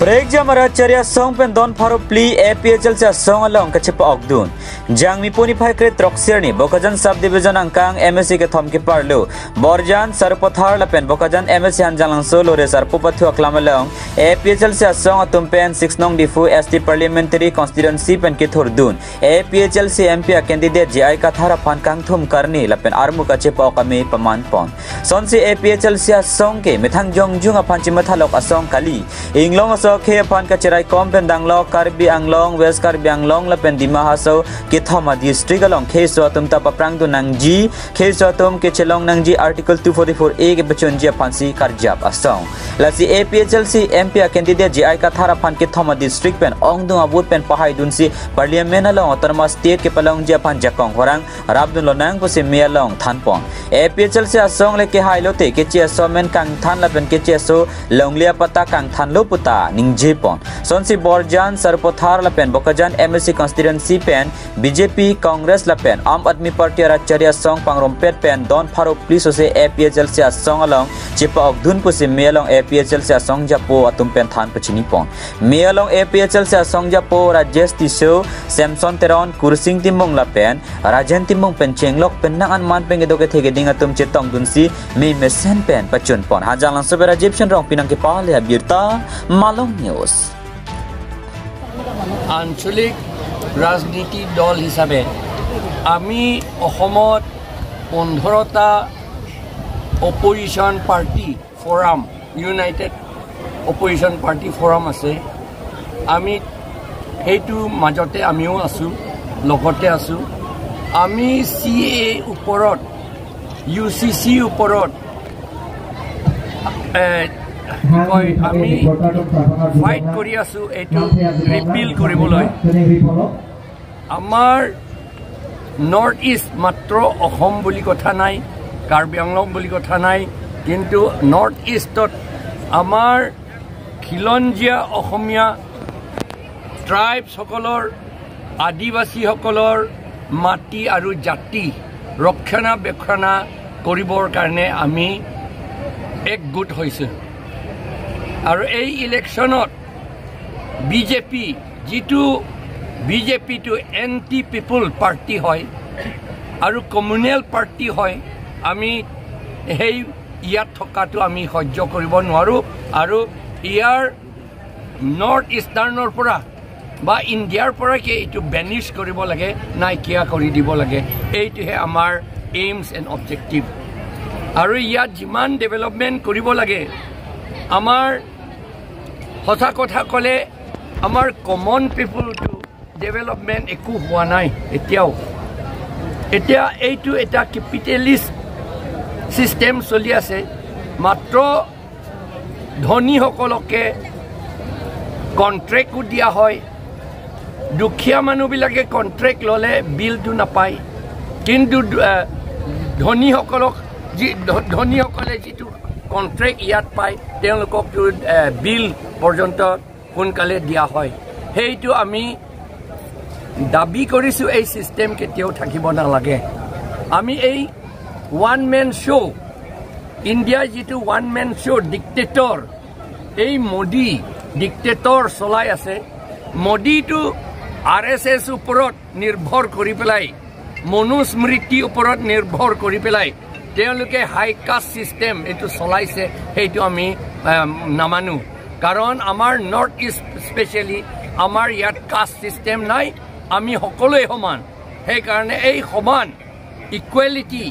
Brek jamara charia song pen don pharo pli APHL cha song along ka chipa okdun jangmi poni phai kre troksir ni Bokajan sub division angkang MSC ke thom ke parlo Borjan Sarpathar la pen Bokajan MSC hanjalang so lore sarpo pathu aklamalong APHL cha song atum pen 6 nong difu ST parliamentary constituency pen ke thordun APHL C MP candidate GI kathara phan kang thum karni la pen armu ka chipa okami paman pon sonsi APHL cha song ke methang jong jung aphan chimathalok asong kali inglong aso khe phan ka cherai kom pen danglok Karbi Anglong West Karbi Anglong la pen Dima Hasao ke thoma district along khe so atum ta paprang du nangji khe so atum ke chelong nangji article 244 A ke bachon ji phansi karjap asong lasi APHLC MP candidate GI ka thara phan ke thoma district pen ong dung abut pen pahai dun si parliament along autonomous state ke palong ji phan jakong horang rabdun lonang ko se melong thanpon APHLC asong le ke hailote ke che somen kang than la pen ke che so longlia pata kang than lo puta ningje pon sonsi Borjan Sarpathar la pen Bokajan MSC constituency pen BJP Congress la pen Aam Aadmi Party Acharya song pangrompet pen don pharo please ose APHL se song along chipa okdun pusi melong APHL se song japo atum pen than pachini pon melong APHL se song japo Rajesh Tiso Samson Teron Kursing Timong la pen Rajen Timong pen chenglok pen nang an man pen gedo ke thege ding atum chetong dunsi me mesen pen pachun pon hajang lang sobera Egyptian rong pinang ke pale birta malong news. আঞ্চলিক ৰাজনীতি দল হিচাপে আমি অসমত 15টা opposition party forum united opposition party forum আছে। আমি সেইটো মাজতে আমিও আছোঁ, লগতে আছোঁ। আমি চি এ ওপৰত ইউ চি চি ওপৰত আমি ফাইট কৰি আছোঁ এইটো ৰিপিল কৰিবলৈ। আমাৰ নৰ্থ ইষ্ট মাত্ৰ অসম বুলি কথা নাই, কাৰ্বি আংলং বুলি কথা নাই, কিন্তু নৰ্থ ইষ্টত আমাৰ খিলঞ্জীয়া অসমীয়া ট্ৰাইবছসকলৰ আদিবাসীসকলৰ মাটি আৰু জাতি ৰক্ষণাবেক্ষণা কৰিবৰ কাৰণে আমি একগোট হৈছোঁ। আৰু এই ইলেকশ্যনত বিজেপি যিটো বিজেপিটো এণ্টি পিপুল পাৰ্টি হয় আৰু কমিউনেল পাৰ্টি হয়, আমি সেই ইয়াত থকাটো আমি সহ্য কৰিব নোৱাৰোঁ। আৰু ইয়াৰ নৰ্থ ইষ্টাৰ্ণৰ পৰা বা ইণ্ডিয়াৰ পৰা কি এইটো বেনিছ কৰিব লাগে, নাইকিয়া কৰি দিব লাগে। এইটোহে আমাৰ এইমছ এণ্ড অবজেক্টিভ। আৰু ইয়াত যিমান ডেভেলপমেণ্ট কৰিব লাগে, আমাৰ সঁচা কথা ক'লে আমাৰ কমন পিপুলটো ডেভেলপমেণ্ট একো হোৱা নাই এতিয়াও। এতিয়া এইটো এটা কেপিটেলিষ্ট ছিষ্টেম চলি আছে, মাত্ৰ ধনীসকলকে কণ্ট্ৰেক্টো দিয়া হয়, দুখীয়া মানুহবিলাকে কণ্ট্ৰেক্ট ল'লে বিলটো নাপায়, কিন্তু ধনীসকলক যি ধনীসকলে যিটো কণ্ট্ৰেক্ট ইয়াত পায় তেওঁলোককতো বিল পৰ্যন্ত সোনকালে দিয়া হয়। সেইটো আমি দাবী কৰিছোঁ, এই ছিষ্টেম কেতিয়াও থাকিব নালাগে। আমি এই ওৱান মেন শ্ব', ইণ্ডিয়াৰ যিটো ওৱান মেন শ্ব' ডিক্টেটৰ, এই মোদী ডিক্টেটৰ চলাই আছে। মোদীটো আৰ এছ এছ ওপৰত নিৰ্ভৰ কৰি পেলাই, মনুস্মৃতিৰ ওপৰত নিৰ্ভৰ কৰি পেলাই তেওঁলোকে হাই কাষ্ট ছিষ্টেম এইটো চলাইছে, সেইটো আমি নামানো। কাৰণ আমাৰ নৰ্থ ইষ্ট স্পেচিয়েলি আমাৰ ইয়াত কাষ্ট ছিষ্টেম নাই, আমি সকলোৱে সমান। সেইকাৰণে এই সমান equality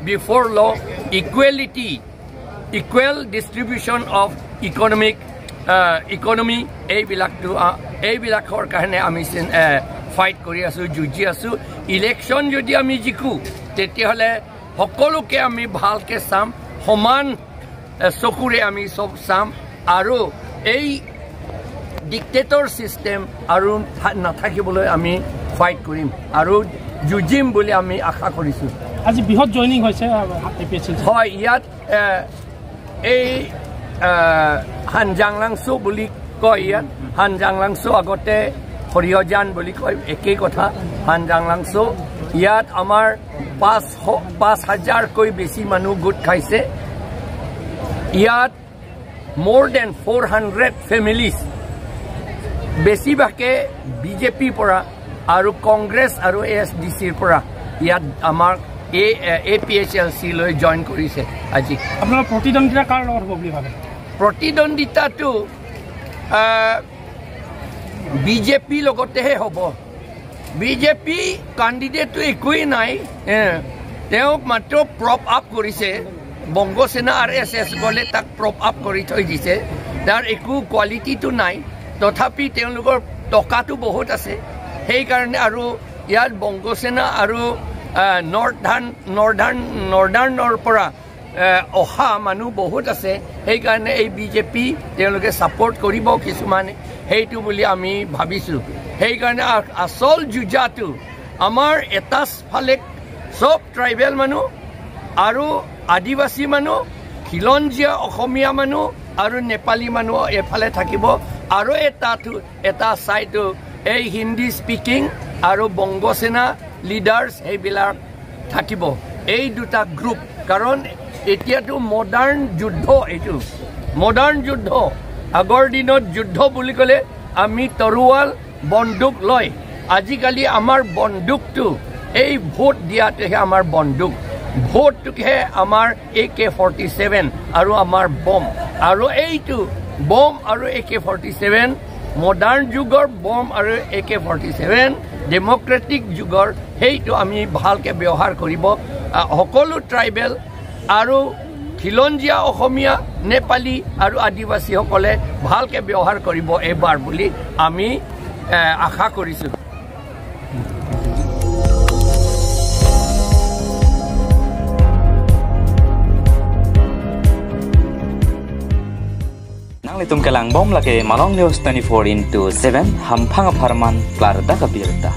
before law, equality, equal distribution of economic economy, এইবিলাকটো এইবিলাকৰ কাৰণে আমি ফাইট কৰি আছোঁ, যুঁজি আছোঁ। ইলেকশ্যন যদি আমি জিকোঁ তেতিয়াহ'লে সকলোকে আমি ভালকৈ চাম, সমান চকুৰে আমি চব চাম আৰু এই ডিক্টেটৰ ছিষ্টেম আৰু নাথাকিবলৈ আমি ফাইট কৰিম আৰু যুঁজিম বুলি আমি আশা কৰিছোঁ। আজি বৃহৎ জইনিং হৈছে হয় ইয়াত, এই হানজাংলাংচু বুলি কয়, ইয়াত হানজাংলাংচু আগতে সৰিয়হজান বুলি কয়, একেই কথা হানজাংলাংচু। ইয়াত আমাৰ 5000কৈ বেছি মানুহ গোট খাইছে। ইয়াত more than 400 families বেছিভাগে বিজেপিৰ পৰা আৰু কংগ্ৰেছ আৰু এছ ডি চিৰ পৰা ইয়াত আমাৰ A P H L C লৈ জইন কৰিছে। আজি আপোনাৰ প্ৰতিদ্বন্দ্বিতা কাৰ লগত হ'ব বুলি ভাবে? প্ৰতিদ্বন্দ্বিতাটো বিজেপিৰ লগতেহে হ'ব। বিজেপি কেণ্ডিডেটটো একোৱেই নাই, তেওঁক মাত্ৰ প্ৰপ আপ কৰিছে। বংগসেনা আৰ এছ এছ গ'লে তাক প্ৰপ আপ কৰি থৈ দিছে, তাৰ একো কোৱালিটিটো নাই। তথাপি তেওঁলোকৰ টকাটো বহুত আছে, সেইকাৰণে। আৰু ইয়াত বংগসেনা আৰু নৰ্দাৰ্ণৰ পৰা অহা মানুহ বহুত আছে, সেইকাৰণে এই বিজেপি তেওঁলোকে ছাপৰ্ট কৰিব কিছুমানে, সেইটো বুলি আমি ভাবিছোঁ। সেইকাৰণে আচল যুঁজাটো আমাৰ এটা ফালে চব ট্ৰাইবেল মানুহ আৰু আদিবাসী মানুহ, খিলঞ্জীয়া অসমীয়া মানুহ আৰু নেপালী মানুহ এফালে থাকিব, আৰু এটা ছাইডটো এই হিন্দী স্পিকিং আৰু বংগসেনা লিডাৰ্ছ সেইবিলাক থাকিব, এই দুটা গ্ৰুপ। কাৰণ এতিয়াতো মডাৰ্ণ যুদ্ধ, এইটো মডাৰ্ণ যুদ্ধ। আগৰ দিনত যুদ্ধ বুলি ক'লে আমি তৰোৱাল বন্দুক লয়, আজিকালি আমাৰ বন্দুকটো এই ভোট দিয়াটোহে আমাৰ বন্দুক, ভোটটোকহে আমাৰ AK-47 আৰু আমাৰ বম, আৰু এইটো বম আৰু AK-47 modern যুগৰ বম আৰু AK-47 Democratic যুগৰ, সেইটো আমি ভালকৈ ব্যৱহাৰ কৰিব। সকলো ট্ৰাইবেল আৰু খিলঞ্জীয়া অসমীয়া, নেপালী আৰু আদিবাসীসকলে ভালকৈ ব্যৱহাৰ কৰিব এইবাৰ বুলি আমি আশা কৰিছোঁ। Nang litum kalang bom lake Malong News 24x7 hampang farman klar da kabirta.